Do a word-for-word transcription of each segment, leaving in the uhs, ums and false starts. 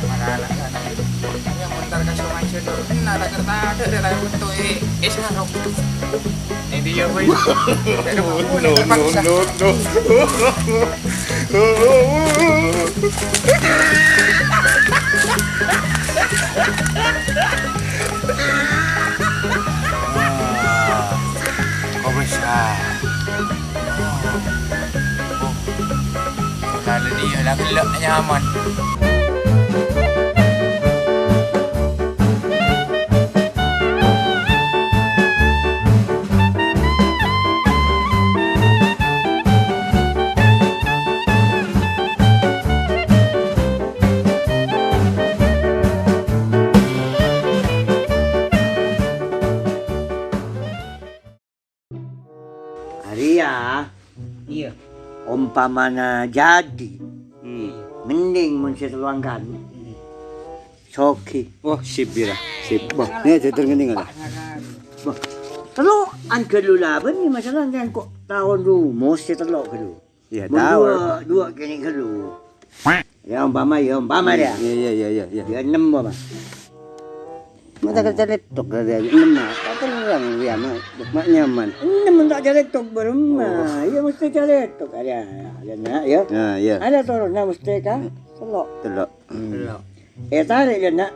Mara-mara. Iyâ, montar ka Somajo dulu. Kèng ta' kertadâ' dâ' laèn wettu, eh, eh, sarok. Ini dia, boy. No, no, no, no. Ah, kok bisa? Oh. Oh. Kalau dia lah gelap nyaman. Arèya, iyâ, ompamana jadi, hmm, mending mon sè tello angkan. Hmm. Sogi. Wah, sip, Bira. Sip. Wah, nè, jhâdhâr ngènèng, ala. Wah, tello angkan lu laban, nè, masalah kan kok taon rumus sè tello ghâllu. Iyâ, mon taon. Dua, dua kènè' ghâllu. Ya, umpama, ya, umpama, ya. Iyâ, iyâ, iyâ, iyâ, iyâ. Ya, ennem, umpama. Mata kerja laptop, kerja ennem, nah. Tak terang, ya, ma', ma' nyaman. Ennem tak kerja laptop, baru, ma'. Oh. Iyâ, mesti kerja laptop, ada, ada, nak, ya. Ya, ya. Ada turun, nah, mesti, kan? Tello'. Tello'. Hmm. Tello'. Eh, tarèk, ya, nak.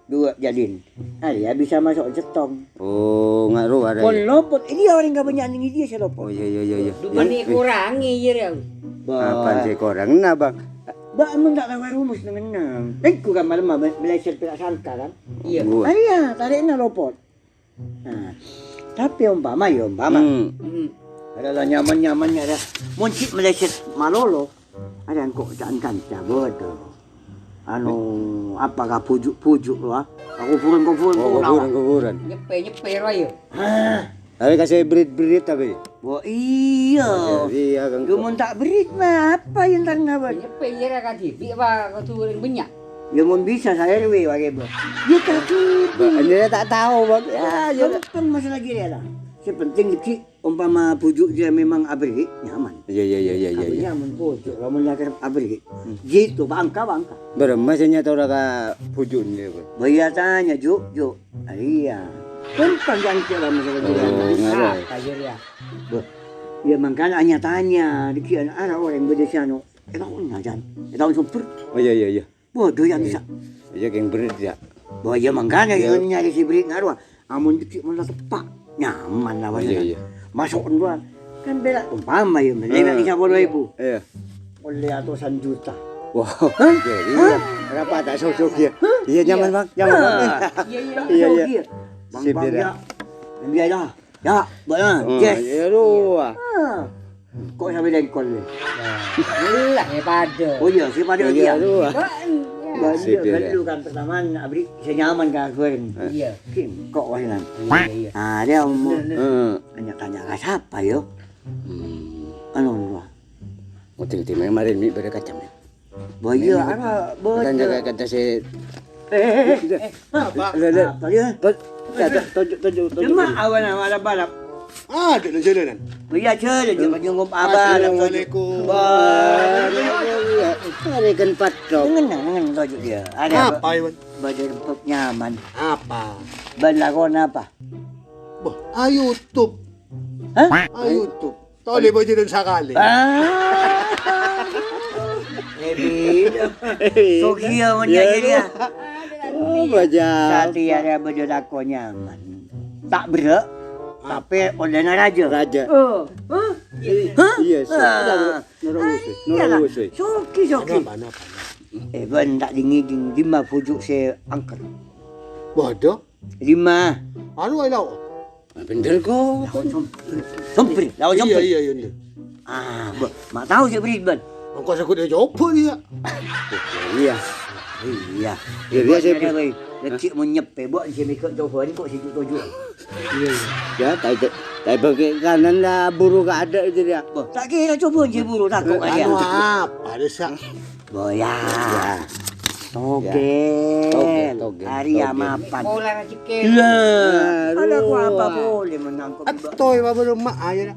Dua jalin. Arèya bisa maso' cèttong. Oh, ngaruh arèya. Pon lopot. Iyâ, orèng kabânnya'an neng iyâ sè lopot. Oh, iyâ, iyâ, iyâ, iyâ. Dubâni kurangè, iyâ, rèya. Bâh. Apa sè kurang? Nah, Bang. Bâ', mon ta' karo rumus neng-enneng. Engko' kan malem, ah, meleset pèra' sangka, kan? Iyâ. Wah. Arèya, tarè'na lopot. Nah, tapè ompama, ya, ompama. Hmm. Hmm. Ada lah nyaman-nyaman, ya, ada. Mon cè' meleset malolo. Arèya engko' ca'an kanca, bâdâ. Anu, apa ka bhuju'-bhuju' rowa? Ka kuburan-kuburan. Oh, rowa. Kuburan-kuburan. Nyeppè-nyeppè rowa, ya? Hah? Tapè kasè berit-berit tapè. Wah, iyâ. Oh, iyâ, kan. Yâ, mon ta' berit, ma' apa yâ entar ngabâ? Nyeppè, iyâ, ra kadhibi' apa kodhu orèng bânnya'? Yâ, mon bisa, saya R W, wa, kèbâ. Yâ, kadhibi'. Bâ', iyâ, ta' tao, Bang. Ya, ya. Gampang masalah gini, ya, lah. Sè penting, ghi', Ompama bhuju' jâ memang aberri', nyaman. Iyâ, iyâ, iyâ, iyâ, iyâ, iyâ. Aberri' nyaman bhuju', lamun lakar aberri'. Hmm. Gitu, bâ' engka, bâ' engka. Bârâmma sè nyatora ka bhuju' nèko? Bâ' iyâ tanya, Ju', Ju'. Ah, iyâ. Gampang jâ' engko' lamun sè. Oh, ngaruh. Apa, Ju', ya? Bâh, iyâ, mangkana nya-tanya, dikè'an ara orèng bâdâ sè anu, ètaon nya, Jan. Ètaon sompèr. Oh, iyâ, iyâ, iyâ. Waduh, ya bisa. Iyâ, kèng berit, ya. Wah, iyâ, mangkana iyâ, nyarè sè berit ngaruh. Amun cè' mon la teppa', nyaman la. Iyâ, iyâ. Maso' dua. Kan bela umpama, ya, mending bisa polo èbu. Iyâ. Ollè atosan juta. Wah, hah? Iyâ, iyâ. Hah? Berapa tak sosok, ya? Hah? Iyâ, nyaman, Bang. Nyaman, Bang. Iyâ, iyâ. Iyâ, iyâ. Bang, Bang, ya. Iyâ, iyâ. Ya, Bang, ya. Oh, yes. Iyâ, rowa. Ah. Kok sampè' dengkol, ya? Lah, ya padâ. Oh, iyâ, sè padâ. Iyâ, rowa. Bang, ya. Bang, sip, iyâ, ghâllu kan pertama, abri sè nyaman ka goreng. Iyâ. Kèng, kok wah, kan? Iyâ, iyâ. Ah, dia mau tanya-tanya ka sapa, yo? Hmm. Anu, rowa. Mau tim-tim yang kemarin, Mi, pada kacam, ya? Bâ' iyâ, ana bâdâ. Tanya ka kata si. Eh, eh, eh, eh, apa? Lè, lè. Apa, ya? To-, to-, tonjok, tonjok, tonjok. Cuma awan, awan balap. Ah, ada jalanan. Bâ' iyâ, jâlân, jâlân, nyonggop abang. Assalamualaikum. Waalaikumsalam. Mari kan patok. Dengan, dengan tonjok dia. Ada apa, Iwan? Bâdâ nyaman. Apa? Bân lakon apa? Bâh, a YouTube. Hah? A YouTube. Tolè bâjârân sakalè. Ah. Ebi. Sogi ya, mon ya, ya, ya. Oh, bâjâ. Satèya arè bâdâ lakon nyaman. Ta' berrâ', tapè ollèna rajâ. Rajâ. Oh. Hah? Hah? Iyâ, sè. Ah. Noro' wis, noro' wis. Sogi, sogi. Anapa, anapa, anapa? Eh, bân ta' dingiding, dimma bhuju' sè angker? Waduh. Dimma. Anu, ayo, lao. Ah, bhendher, kok. Lawan som-, sompri, lawan sompri. Iyâ, iyâ, iyâ, iyâ. Ah, bâ, ma' tao sè bri, bân. Engko' sè kodhu ècoba, iyâ. Iyâ. Iyâ. Iyâ, iyâ, sè bri. Ngecek mon nyeppè, bâ, sè mèghâ' cobâ'ân kok sè toju'. Iyâ, iyâ. Ya, ta' itu, ta' bâghi kanan la buru ka adâ' itu, ya. Bâ, ta' kèra cobâ'ân sè buru, tako' aja. Anu apa, Desa? Boya. Ya. Togel. Togel, togel, arèya togel. Mapan. Pola rajeki. Lah, ada ku apa polè menangkep. Atoy, apa belum mak aja dah.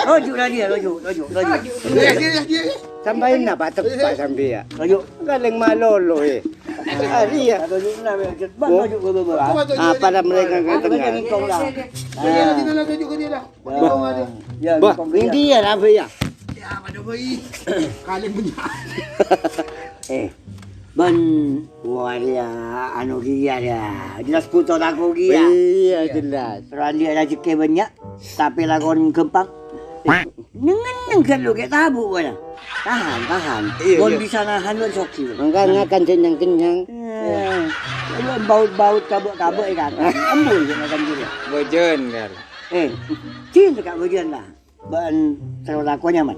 Toju' lah dia, toju', toju', toju'. Sampèyan napa teppa' sampèyan? Toju'. Kalèng malolo, eh. Ari ya. Toju' lah, ya. Bang, toju' ke bawah. Apa dah mereka ke tengah? Toju' ke dia dah. Bah, ini dia lah, Bang, ya. Ya, pada bayi. Kalèng banyak. Eh, bân, wah, ya, anu, ghi, ya, ya. Jelas buto tako, ghi, ya. Iya, jelas. Terus dia rajekè banyak, tapè lakon ghâmpang. Neng-neng ghâllu kè tabu', wala. Tahan, tahan. Iya, mon iya. Bisa nahan, wala, sogi. Mangkana kan kenyang-kenyang. Eh, lu baut-baut kabâ'-kabâ', ya, kan? Embul, ya, kan, gitu. Bâjân, kan? Eh, cinta, Kak, bâjân, lah. Bân terro lakon nyaman.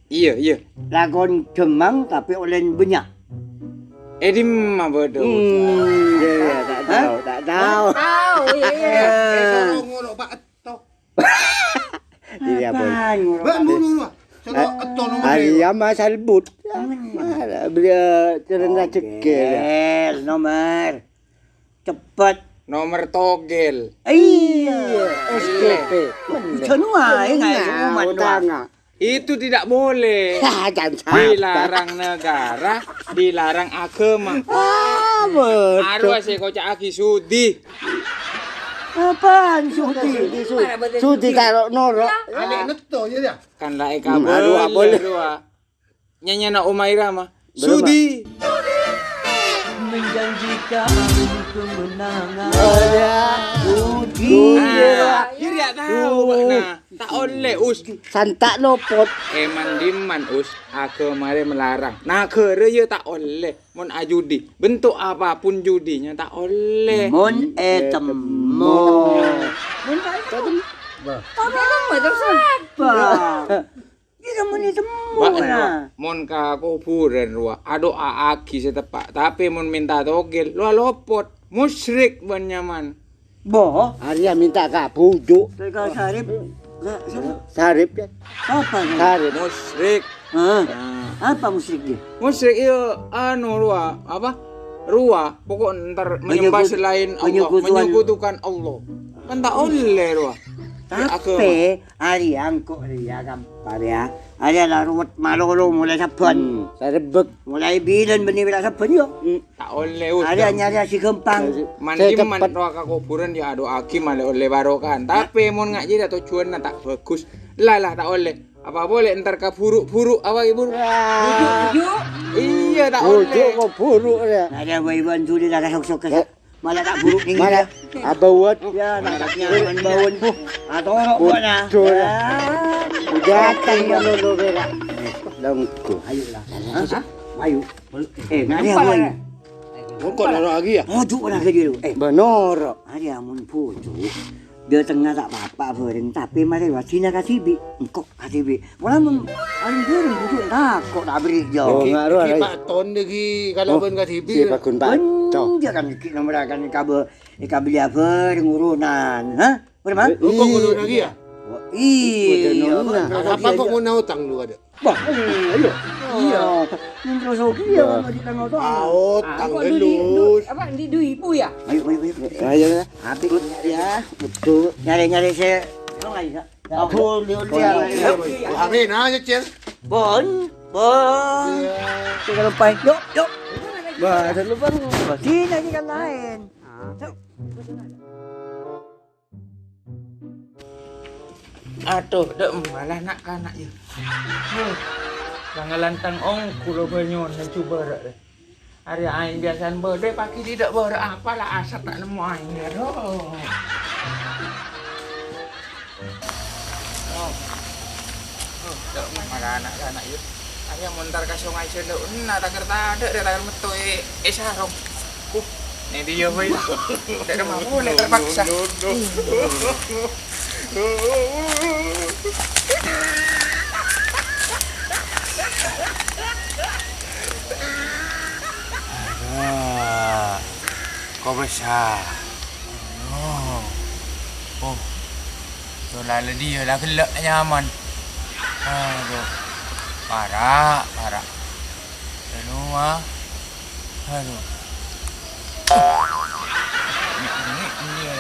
Iya, iya. Lakon ghâmpang tapè ollèna bânnya'. Eh, dimma bâdâ? Hmm, iya, iya, tak tahu, tak tahu. Tahu, iya. Eh, eh, tolong ngoro', Pak, eto. Iya, Boy. Apaan ngoro', Pak? Mbak, nu, nu, nu. Coba eto nomor. Arya Mas Albut. Mana? Mana? Beliau jalan rajeki, ya. Oke, nomor. Cepet. Nomor togel. Iya, S K P. Bener. Jangan wae, nggak ada hukuman, utang, Wak. Itu tidak boleh. Jangan sabar. Dilarang negara, dilarang agama. Ah, betul. Arwah sè koca'aghi sudi. Apaan sudi? Sudi, su-, sudi taro noro'. Ale neto, ya, ya. Kan la Hmm, aduh, apa ekabali, le? Aduh, ah. Nyanyianna Oma Irama. Berapa? Sudi. Menjanjikan kemenangan. Oh, ya. Sudi. Ah, iyâ, iyâ, tao, Pak. Nah, ta' ollè, Us. Santa' lopot. Emang dimman, Us? Aghâma rè melarang. Naghârâ iyâ ta' ollè. Mon ajudi, bentuk apapun judinya ta' ollè. Mon ètemmo. Mon ètemmo. Bah. Tapi kan betul sabar. Iyâ, mon ètemmo, Pak, nah. Mon ka kobhurân, rowa, ado'aaghi sè teppa'. Tapè mon mènta togel, rowa lopot. Musyrik bân nyaman. Bo. Arya mènta ka bujuk. Ka Sarip. Ka Sarip. Sarip, ya. Apa, Sarip? Sarip. Musyrik. Ah. Nah. Apa musyrik dia? Musyrik, iya, anu, rowa, apa? Rowa, pokok ntar menyembah menyekutu-, selain Allah, menyekutuan. Menyekutukan Allah. Kan ta' ollè, rowa. Tapi, Arya engko' rèya, Kampar, ya. Arya la ruwet malolo molaè sabbhân. Hmm, sarebbek. Molaè bilân bânnè bârâ' sabbhân, yo. Hmm. Ta' ollè, Us. Arya nyarè sè ghâmpang. Sè, sè cepet. Rowa ka kobhurân, ya, ado'aaghi malè ollè barokah. Tapè mon nga' jârèya tojjhuwânna ta' bhâghus. La, la, ta' ollè. Apa polè entar ka buru'-buru', apa, Ibu? Wah. Bujuk, bujuk. Iyâ, ta' ollè. Bujuk kok buru', ya. Arya bâi bân suli la ka sok-sok ka sa-, Malah ta' buru' nèng malah dia. Abawat. Ya, ta' nyaman bâuna. Atoro' pokokna. Betul. Ya. Hujatan malolo bela. Lengku. Ayo lah. Hah? Ayo. Eh, nari apa ini? Kok noro' lagi ya? Ojo pernah ke dia. Eh, benoro'. Ari amun bojo. Dia tengah tak apa-apa bareng, tapi mari wajina kadibi'. Engko' kadibi'. Wala mon alim buru, buru tako' ta' beri, yo. Oh, iki, ngaruh, iki ayo. Pak Ton iki kalaban kadibi'. Si Pak Gun Pak Ton. Dia kan iki nomor akan kabe-, kabeli apa, ngurunan, ha? Bener, Mang? Lu kok ngurun lagi ya? Oh, iya. Udah nona. Apa kok mau nautang lu ada? Wah, iya. Iya. Terus oke ya, kalau di tengah tuh. Ah, utang. Apa, di, du-, apa, di, du ibu ya? Ayo, ayo, ayo. Ayo, ya. Habis ya. Betul. Nyari-nyari saya. Lo nggak bisa? Ampun, dia, dia. Wah, ini aja, Cil. Bon, bon. Iya. Kita lupain. Yuk, yuk. Bah, ada lupa lu. Sini aja kan lain. Yuk. Adu, dâ' emma la na'-kana' yâ. Huh. La ngalantang ongghu lo bânyona jhubârâ' rè. Arè aèng biyasana bâdâ, pagi dâ' bârâ' apa la asat ta' nemmo aèng, adu. Oh. Oh, dâ' emma la na'-kana' yâ. Arè mon entar ka songay jhâlâ, enna' taker tadâ', rè taker metto è, è sarong. Uh, nè dhiyâ, boy? Dâ' remma polè terpaksa. Aduh, kobâsa. Oh, oh, so la dhiyâ la ghellâ' nyaman. Aduh, para', para'. Anu, ah. Aduh. Ini, ini, ini, ya.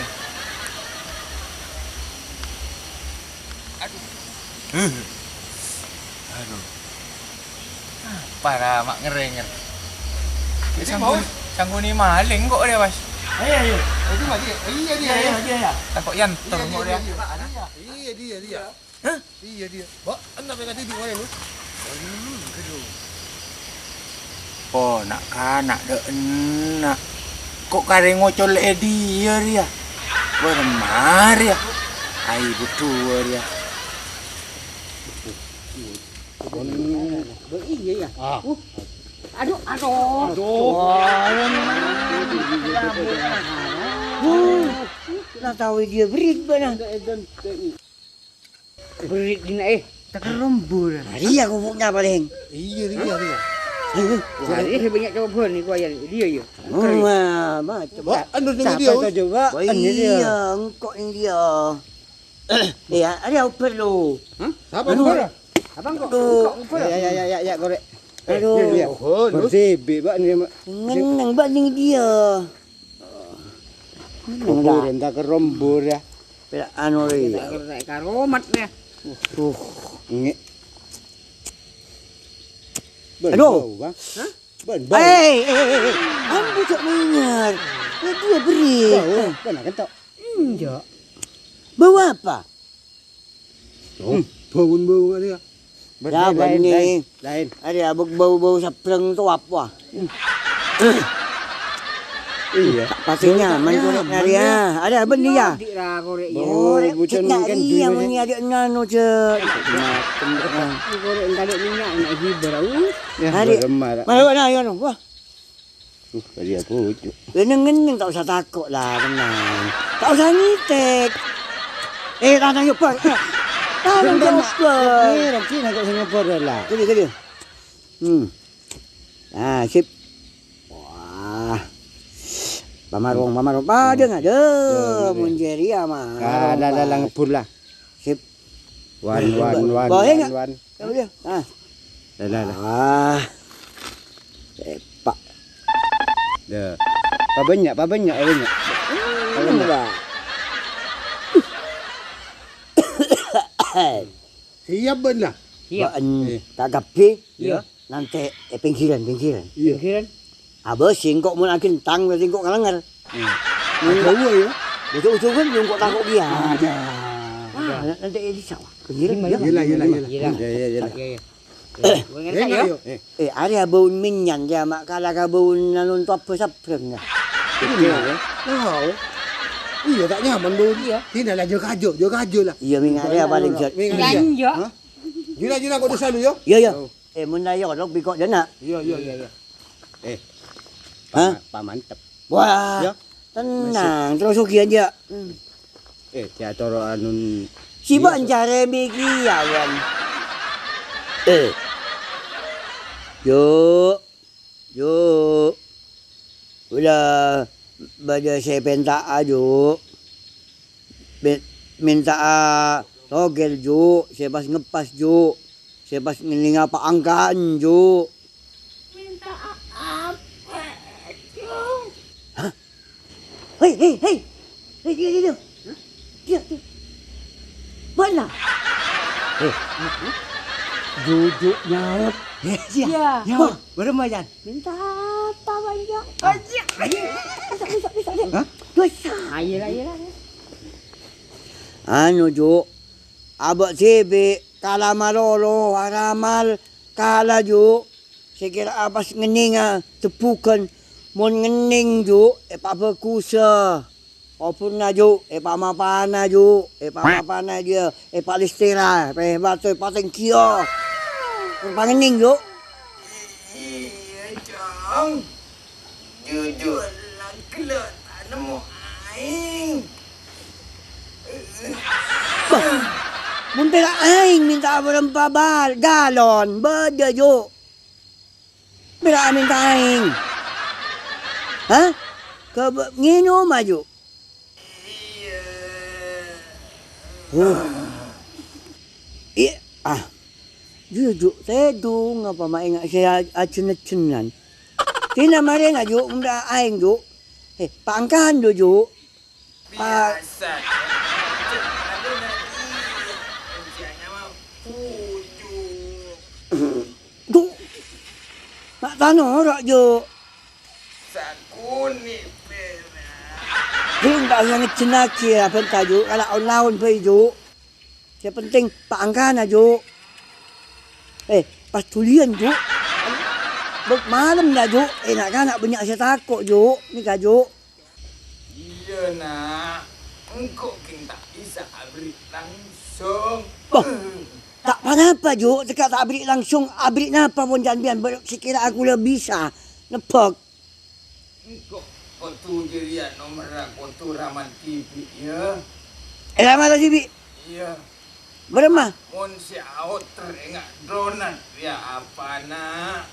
Aduh. Huh. Aduh. Apa la ma' ngèrèngèr? Ini sangghu, mau? Sangghu ni malèng kok dia, Mas. Ayo, ayo. Itu mah dia. Iya, dia, iya, iya. Iya, iya. Takut yantor kok dia. Iya, dia, dia. Hah? Iya, dia. Bâ', enna' pènga' dhibi' malèng, Bos? Oh, na'-kana' dâ' enna'. Kok karè ngocol è dhiyâ rèya? Bârâmma rèya? Ai, budhuwâ rèya. Bâ', iya, ya. Ah. Uh. Aduh, aduh. Aduh. Wah, la tao dhiyâ bherri' bâ'na. Bherri' ghi' na', eh, takerrombo ra. Nah, dhiyâ kobu'na palèng. Iya, dhiyâ, dhiyâ. Ayo, wah, ini banyak cobaan nih, gua ya. Dhiyâ, ya. Oh, ma, ma, coba. Wah, anu, ini dia, Wos. Coba, wah, ini dia. Iya, engko' ini dia. Iya, ada oper lo. Hah? Siapa oper? Apa engko'? Aduh. Engko' oper. Ya, ya, ya, ya, ya, korek. Aduh. Iya, iya. Oh, Nus. Bersebe, Pak, ini, Mak. Ngeneng, Pak, ini dia. Ngeneng, Pak. Oper, entah kerombo, ya. Pèra' anu rè. Karomat, ya. Uh, nge-, Bân, aduh. Bau, Bang. Hah? Bân, bau. Eh, eh, eh, eh. Ambu jhâ' mènyèr. Ini dia bherri'. Bau, bân, kento'. Enjâ'. Bau apa? Oh, bau, bau, bau, ya. Bân, ya, lain, bân, lain, lain. Arè abuk bau-bau sabrang toap, wah. Iya. Pasti nyaman korek nari, ya. Ada apa nih, ya? Di ra korek, ya. Bau, korek bucin cek nari, kan dulu, ya, ya. Muni ada nano, cek. Korek entar minyak, nak hibar, uh. Ya, hari. Bârâmma ra. Mana, mana, ya, no? Wah. Uh, kali apa, Cuk? Neng-neng, ta' osa tako' la, tenang. Ta' osa ngètèk. Eh, tenang, yuk, Bos. Tenang, yuk, Bos. Eh, Rocky, nak kok sing ngebor, la? Gini, gini. Hmm. Nah, sip. Wah. Pamarong, pamarong. Padâ, hmm. Aduh, ya, mon jârèya, mah. Ah, la, la, la, ngebur, la. Sip. Wan, wan, wan, wan, wan. Kamu dia. Ah. Lah, lah, lah. Ah. Sepak. Dah. Pabânnya', pabânnya', pabânnya'. Pabânnya'. Enggak. Siap, bân, lah? Siap. Bân, eh, tak kabbhi. Iya. Nanti, eh, pinggiran, pinggiran. Iya. Pinggiran. Abâ, sèngko' mon aghentang, sèngko' kalèngèr. Hmm. Jhâuwâ, ya? Bâjâ ujungan, sèngko' tako' kèya. Ada. Ah, nanti di sawah. Pinggiran, ya? Iyalah, iyalah, iyalah. Iyalah. Iya, iya, iya. Iya, iya. Eh, eh, ayo. Eh, arè abâun mènyan, ya, ma' kala ka bâun anu toba sabrang, ya. Iya, ya. Wow. Iya, ta' nyaman bâun. Iya. Sini lah, jauh kajo, jauh kajo lah. Iya, mèng arè apa, Lin, Jat? Mèng arè. Iya. Hah? Jina, jina, kok desa lu, yo? Iya, iya. Oh. Eh, mon ayo, lo biko jana. Iya, iya, iya, iya. Eh. Hah? Pa-, pa mantep. Wah, ya. Tenang, terus oke aja. Hmm. Eh, teatro anun. Si iya, Banjar so- Miki ya, Wan. Eh. Yuk. Yuk. Ulah bâdâ sè pènta'a, Ju'. Bè-, mènta'a togel, Ju'. Sè pas ngepas, Ju'. Sè pas ngènènga paangka'an, Ju'. Mènta'a apa, Ju'? Hah? Hei, hei, hei. Hei, dia, dia, dia. Dia, dia. Bâ'na. Eh, Ju', Ju' nyaot. Eh, sia. Iya. Nyaot. Wah, bârâmma, Jan? Mènta apa, Bang, Ju'? Ah. Aja. Bisa, bisa, bisa, dia. Hah? Dosa. Ayolah, ayolah. Anu, Ju'. Abâ' dhibi' kala malolo, aramal kala, Ju'. Sè kèra'a pas ngennènga debbughân, mon ngennèng, Ju', èpabhâghusâ. Oburna, Ju', èpamapana, Ju', èpamapana jiyâ, èpalèstèra, èpabâto, èpatènggiyâ. Èpangennèng, Ju'. Iyâ, Cong. Jujur, la ghellâ' ta' nemmo aèng. Bâh, mon pèra' aèng mènta abarempa bal-, galon, bâdâ, Ju'. Pèra' mènta aèng. Hah? Ka bâ-, ngènoma, Ju'? Iyâ. Oh. Iyâ, ah. Ju', Ju', tèdung apa ma' enga' sè a-, ajhân-ajhânan. Dina marèna, Ju', ngènta aèng, Ju'. Eh, pangkan, Ju', Ju'. Pa- Biyasa, Ju'. Cè' palèngan iyâ. Ujiannya mah pujuk. Ju'. Ma' tanoro', Ju'. Sakonè' pèra'. Ding, ta' osa ngejjennaghi, ya, bân, Ju'. Kala on-laon bhâi, Ju'. Sè penting, pangkana, Ju'. Eh, pas dhuliyân, Ju'. Bâk malem, ya, Ju'. Eh, na'-kana' bânnya' sè tako', Ju'. Nèka, Ju'. Iyâ, Na'. Engko' kèng ta' bisa aberri' langsung. Bâh, ta' ponapa, Ju'. Tèka ta' aberri' langsung. Aberri' napa pon sampèyan? Bâ-, sè kèra kaulâ bisa nebbhâk. Engko' kodu jârèya nomerra kodu raman dhibi', yâ. Eh, raman dhibi'? Iyâ. Bârâmma? Mon sè aoter enga' donat, yâ, apa, Na'?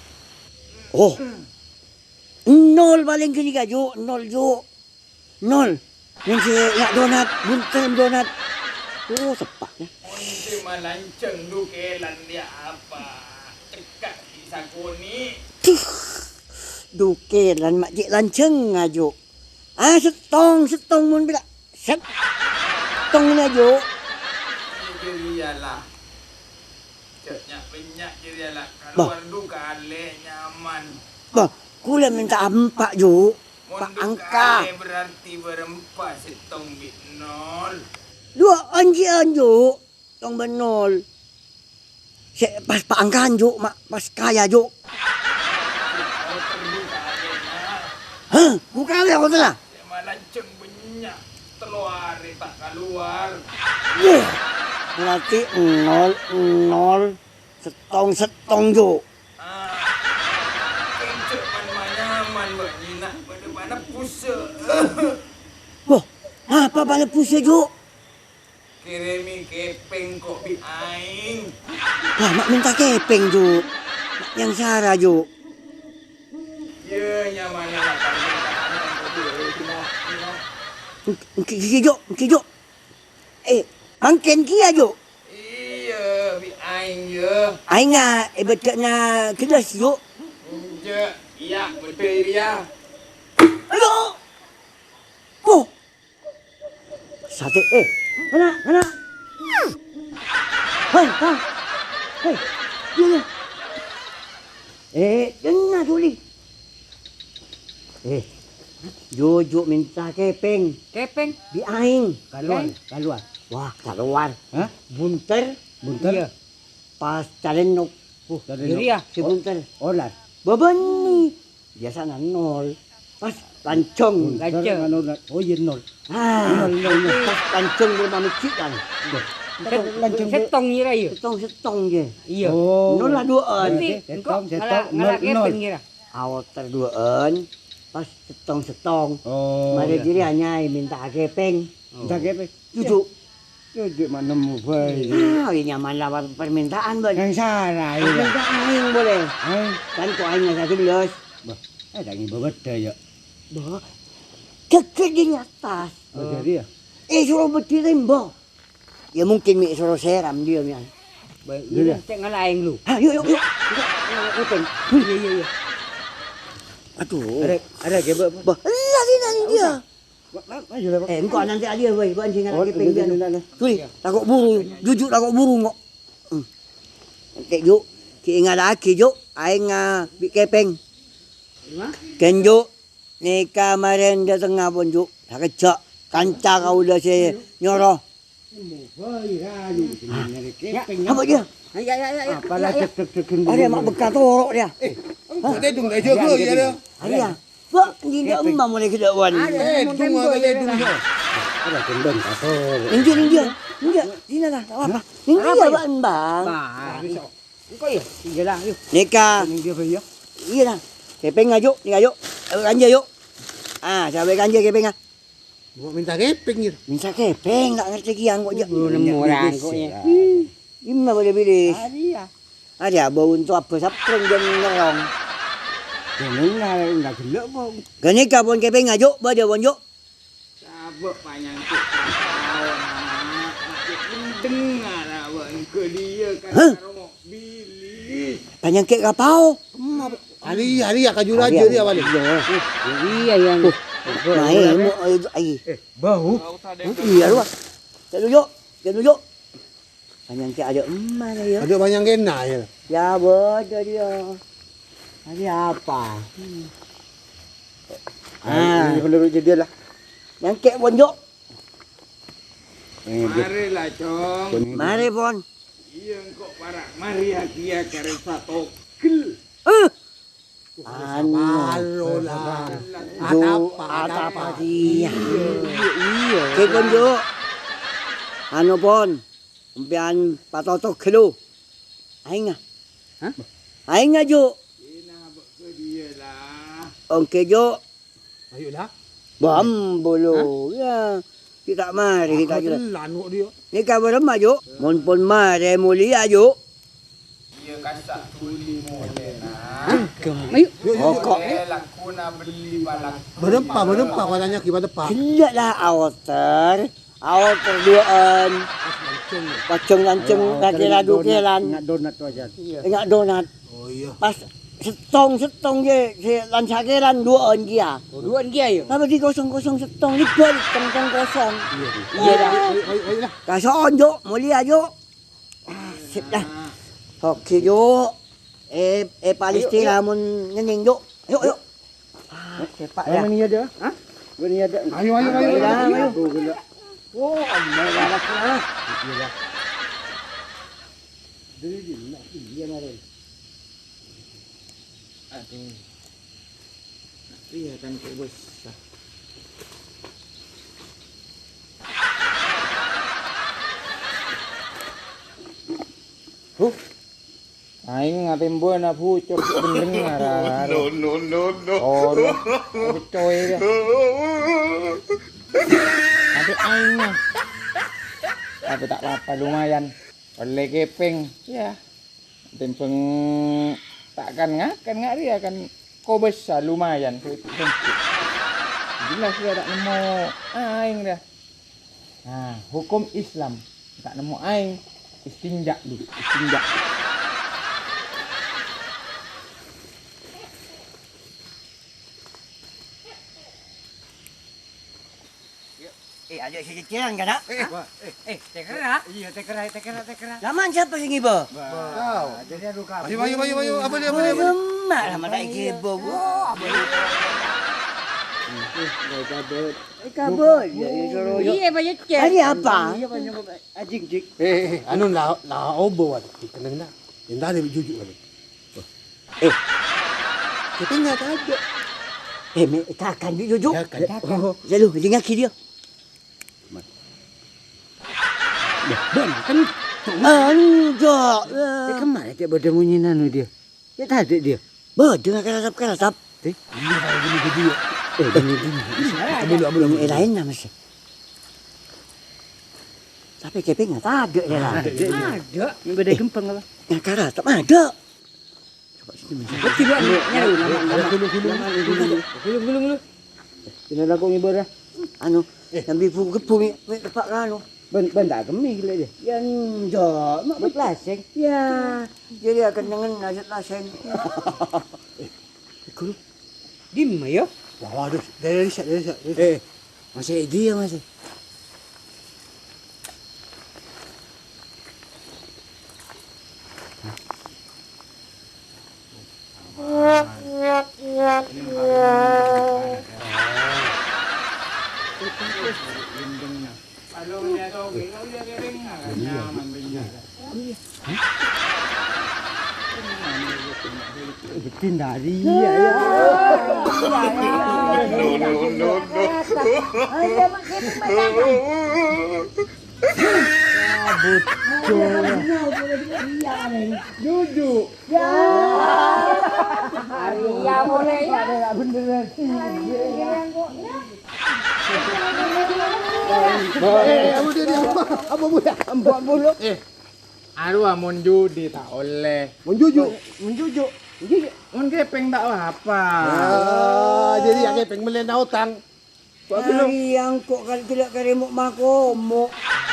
Oh. Nol palèng ghânèka, Ju'. Nol, Ju'. Nol. Mon sè enga' donat, bhunten donat. Oh, teppa', yâ. Mon sè malancèng dukèlan, yâ, apa? Cekka' Sakonè'. Duh, dukèlan ma' cè' lanjhângnga, Ju'. Ah, sèttong, sèttong mon pèra'. Sèttong na, Ju'. Jârèya la. Jâ' nya'-bânnya' jârèya la. Bâh. Kalowar du kalè nyaman. Bâh, kulâ mènta empa', Ju'. Mon du kalè berarti bârâmpa sèttong bi' nol. Duwâ'ân jiyâ, Ju'. Tong bân nol. Sè pas pangkan, Ju', ma-, pas kaya, Ju'. Hah? Buka ya, kotor lah. Malancèng bânnya', tello arè ta' kalowar. Wah, berarti nol, nol, sèttong, sèttong, Ju'. Ah, kèng cè' man-manyaman, bâ' nyèna, bâdâ panebbhusâ. Wah, apa panebbhusâ, Ju'? Kèrèmè kèpèng ko' bi' aèng. Wah, ma' mènta kèpèng, Ju'. Ma' nyangsara, Ju'. Yâ, nyamana la parmèntaan kodu ètimo-timo. Èng-, ènggi, ènggi, Ju', ènggi, Ju'. Eh, mangkèn kèya, Ju'. Iyâ, bi' aèng, yâ. Aèngnga è bâddhâ'na ghellâs, Ju'. Enjâ', iyâ, bâddhâ rèya. Ayo. Oh. Satè, eh, kana', kana'. Hei, ha. Hei, iyâ, iyâ. Eh, dhengnga, Juli. Eh, Juju mènta kèpèng. Kèpèng? Bi' aèng. Kalowar, kalowar. Wah, kalowar. Hah? Bhunter. Bhunter? Iyâ. Pas calènok. Oh, calènok. Iyâ, iyâ. Sè bhunter. Olar. Bâbânnè. Biyasana nol. Pas lanjhâng. Lanjhâng. Anu, oh, iyâ, nol. Ah, nol, nol, nol. Pas lanjhâng bârâmpa mèjjhi', kan? Lanjhâng. Sèttong ngira, iyâ? Sèttong, sèttong, iyâ. Iyâ. Oh. Nol la duwâ'ân. Berarti sèttong, engko' sèttong, ngala', nol, ngala' nol. Kèpèng ngira? Aoter duwâ'ân, pas sèttong-sèttong. Oh, marè iyâ. Jârèya nyaè mènta kèpèng. Mènta kèpèng? Juju. Juju ma' nemmo bhâi. Ah, iyâ nyaman lawan permintaan, Bân. Nyangsara, iyâ. Permintaan aèng boleh. Aèng. Kan ko' aèng ngasa ghellâs. Bâh, eh, ta' ngibâ bâddhâ, yâ. Bâh. Gheghek di atas. Oh, jadi, yâ? Eh, soro bâddhi tembok. Ya, mungkin mè' soro sèram dia, mè'. Bâh, iyâ, iyâ. Cè' ngala' aèng lu. Ha, yuk, yuk, yuk. Yuk, yuk, yuk. Iyâ, iyâ, iyâ. Aduh. Ada, ada, ghe, Bâ'. Bâh, ella, ella, ella. Ma-, ma-, maju, Bâ'. Eh, engko' nanti alia, woi, engko' anjing anak kepeng dia. Oh, iya, iya, iya. Suli, tako' buru, Juju tako' buru, engko'. Hmm. Nanti, Ju, ki ingatake, Ju, aèng, ah, bi' kèpèng. Ghi, Ju, nèka marèn dâtengnga pon, Ju. Sakejjhâ', kanca kaulâ sè nyoro. Ya, apa dia? Ayo, ayo, ayo, ayo. Apa lah, cek, cek, cek, cek, Ada mak cek. Beka toro dia. Eh, engko' tedung dah jaga, ya, dah. Ada ya. Bak, ini dah emak mulai ke dawan. Eh, tunggu, tunggu, tunggu. Ada gendong, apa? Injil, injil. Injil, sini lah, tak apa. Injil, apa ya? Bang, bang. Bang. Engko' ya? Iya lah, yuk. Nèka. Ini dia, Bang, ya. Iya lah. Kèpèng ayo, nih ayo. Ayo kanja yuk. Ah, sampai kanja kèpèng ah. Mau minta kèpèng, gitu. Minta kèpèng, tak ngerti ki angko' ja. Belum nemu orang kok ya. Ih, gimana boleh pilih? Ah, iya. Ada bau untuk apa? Sapreng dan nerong. Jangan lah, nggak gelek kok. Gini kabon kèpèng ayo, bada bonjo. Sabâ' panyakèt kapao, Nak. Makkè endheng ara' bâ'na kadiâ kan Hah? Karo mobil. Panyakèt kapao? Emma, Bu. Ali, Ali, ya, kaju raja Iya. dia, wali. Iya. Iya, iya. Tuh. Nah, eh, mo-, eh, ai. Eh, bau. Iya, lu. Cek dulu, yuk. Cek dulu, yuk. Panyakèt aja emma, ya. Ada banyak kena, ya. Ya, bodoh dia. Ada apa? Hmm. Ah, Ah. ini menurut jadi lah. Nyangkè, Bon, yuk. Mari lah, Cong. Mari, Bon. Iyâ, engko' para' mari hadiah karè satogel. Eh. Anu. Saparo lah. Ju, Atapa, atapa Atapa. Iya. Iya, iya. Kèpon, Ju. Anu, Pon. Sampèyan patoto ghâllu. Aèngnga. Hah? Aèngnga, Ju. Ina bâ' kadiâ lah. Ongkè, Ju. Ayo lah. Bambolo, Hah? ya. Kita mari, kita Aku aja. Telan kok dia. Ini kabar emak, Ju. Mon pon mare mulia, Ju. Iya, kasak tuli mulai, nah. Ayo. Yuk, yuk, yuk. Kok. Eh, lakuna beli balak. Berempa, berempa, katanya gimana, Pak? Gila lah, aoter. Aoter duaan. Pas mancung, ya? Pacong lancung, Ayo, aoter kaki radu dukelan. Nggak donat tuh aja. Iya. Enggak donat. Oh, iya. Pas settong-settong je, se lan sakeran duwa'an kiya. Oh, duwa'an kiya, ya? Apa di kosong-kosong settong, di balik tong-tong kosong. Iya, iya. Iya, dah. Ayo, ayo, ayo, dah. Kaso'on, Ju'. Mulia, Ju'. Ah, sip, dah. Oke, Ju'. Eh, eh, Palestina Ayo, ayo. Mun ngening, Ju'. Ayo, ayo. Ah, sepak, Mana dah. Niat, dah? Hah? Mana niat, dah? Ayo, ayo, ayo, Ayo, ayo. ayo. Ayo, gila. Oh, Allah, waras, lah. Iya, dah. Aduh. Iya, kan kok besar. Huh? Aèng atèmbhâna bucor, gendeng, ara-ara. No, no, no, no. Oh, no. Coy, ya. Tapi aèng, nah. Tapi tak apa-apa, lumayan. Ollè kèpèng, ya. Tèmbhâng ta' kan-ngakan nga' rèya kan kobâsa lumayan. Jelas rèya ta' nemmo aèng rèya. Nah, hukum Islam ta' nemmo aèng, istinja dulu, istinja. Eh, aja' sè cècèran, kan, nak? Eh, Hah? Eh, tèkèra. Iyâ, tèkèra, tèkèra, tèkèra. Laman sapa sè ngibâ? Wah, jadi adu kabur. Ayo, ayo, ayo, ayo. Apa dia, apa dia, apa dia? Lemak lah, mata ibu. Wah, apa dia? Eh, nggak kabur. Eh, kabur. Iya, iya, suruh. Iya, Pak, iya, Cek. Hari apa? Iya, Pak, iya, Pak. Ajing, jing. Eh, eh, eh, anu, la, la, obo, wah, kenal, nak. Yang tadi jujuk, wah. Eh, kita nggak ada. Eh, me-, kakan, Ju, Ju, Ju. Ya, kan. Oh, lalu, ingat dia. Dah, bang, kan. Anjak. Eh, kemarin dia pada munyi nanu dia. Ya, tadi dia. Bâdâ karatap-karatap. Eh, iya, kalau gini gede ya. Eh, gini, gini. Ambil, ambil, ambil. Eh, laèn lah, Mas. Tapè kèpèng tadâ', ya, lah. Tadâ'. Yang bâdâ Eh, gempeng apa? Yang karatap adâ'. Coba sini, Mas. Betul, ya, ini, ini, ini, Gulung, gulung, gulung. Gulung, gulung, gulung. Ini aku ngibâ, ya. Anu, Eh. yang ibu kebbu, mi, mi, tepak ka anu. Ben, ben tak kemi gila dia. Ya, enggak, mak bet laseng. Ya, jadi akan nengen nasib laseng. Eh, guru. Dimma, ya? Wah, waduh, dari, dari, dari, dari. Eh, masih dia, masih. Betin dari ya, ya. No, no, no, no. Ayo, Mak, kita makan. Ah, betul. Jujur. Ya. Iya, boleh, ya. Beneran. Eh, ampun, dia, dia, ampun, ampun, ampun, ampun. Eh, arowa mon judi ta' ollè. Mon juju'. Mon juju'. Mon kèpèng ta' apa. Ah, jadi ya kèpèng mellèna otang. Kok belum? Ari engko' kan tidak karemo makomo.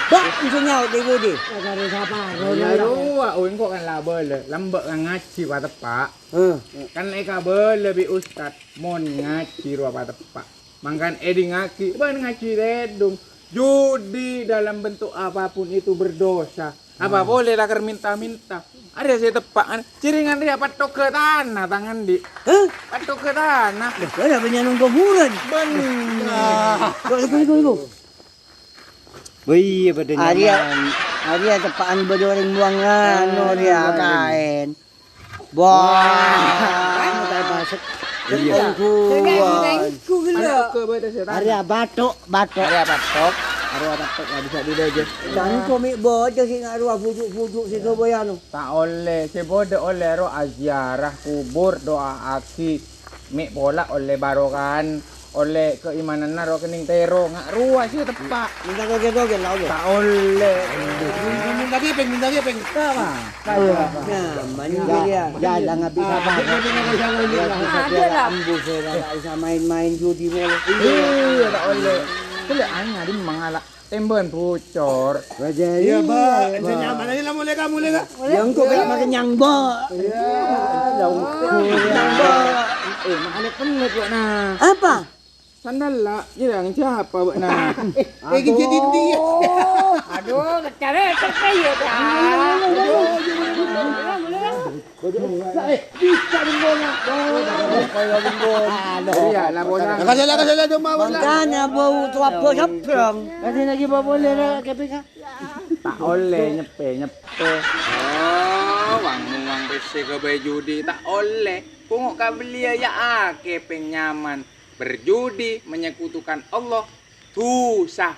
Bak, bisa nyaut di budi. Dari sapa? Ya, rowa, oh, engko' kan la bâlâ. Lambâ' kan ngajhi pateppa'. Heh. Kan èkabâlâ bi' ustad, mon ngajhi rowa pateppa'. Mangkana èdingngaghi, bân ngajhi tèdung. Judi dalam bentuk apapun itu berdosa. Apa polè lakar minta-minta? Arèya sè teppa', kan? Jhâringan rèya pattogghâ tana tang andi'. Hah? Pattogghâ tana. Loh, kok ada banyak nunggu bulan? Bener. Kok itu, itu, itu? Oh iya, pada Arèya, nyaman. Arèya teppa'an bâdâ orèng buwâng anu, rèya kaèn. Wah. Wah. Anu, kaèn masuk. Iya. Tengku, tengku, gila. Pattogghâ bâdâ sè tana. Arèya bathok, bathok. Arèya bathok. Arèya bathok, nggak bisa dibâjâ. Cangko mè' bâjâ sè ngarèya bujuk-bujuk sè sobâ anu. Ta' ollè, sè bâdâ ollè ro aziarah kubur, do'aaghi. Mè' pola ollè barokan, ollè kaimananna ro kennèng tèro, nga' rowa sè teppa'. Minta toge-toge la ollè. Ta' ollè. Minta kèpèng, minta kèpèng. Apa? Nyaman juga dia. Ya, ya, jangan bisa apa. Ada lah. Ambu sè la bisa main-main judi mulu. Iyâ, ta' ollè. Ghellâ' aèng adi mangala. Tèmbhân bocor. Wajah iya, Pak. Iya, Pak. Sè nyaman aja lah, mulai, Kak, mulai, Kak. Ya, engko' kayak makan nyang, Mbak. Iya. Ya, engko'. Nyang, Mbak. Eh, makanya pelit, Mbak, nah. Apa? Sandal lah, jirang siapa, Mbak, nah? Eh, eh, jadi dia. Aduh, ngecare, ngecare, ya, Kak. Aduh, gimana, gimana? Bisa, eh, bisa, Bung Bona. Iya, lah, Bona. Kasih lah, kasih lah, cuma, Bona. Makanya bau tua bos sebrang. Kasih lagi, Pak, boleh, lah, K P K. Ta' ollè nyeppè-nyeppè. Oh, wang-muwang pèssè ka bâi judi, ta' ollè. Pongo' kabellia ya akè pèng nyaman. Berjudi menyekutukan Allah, dosa.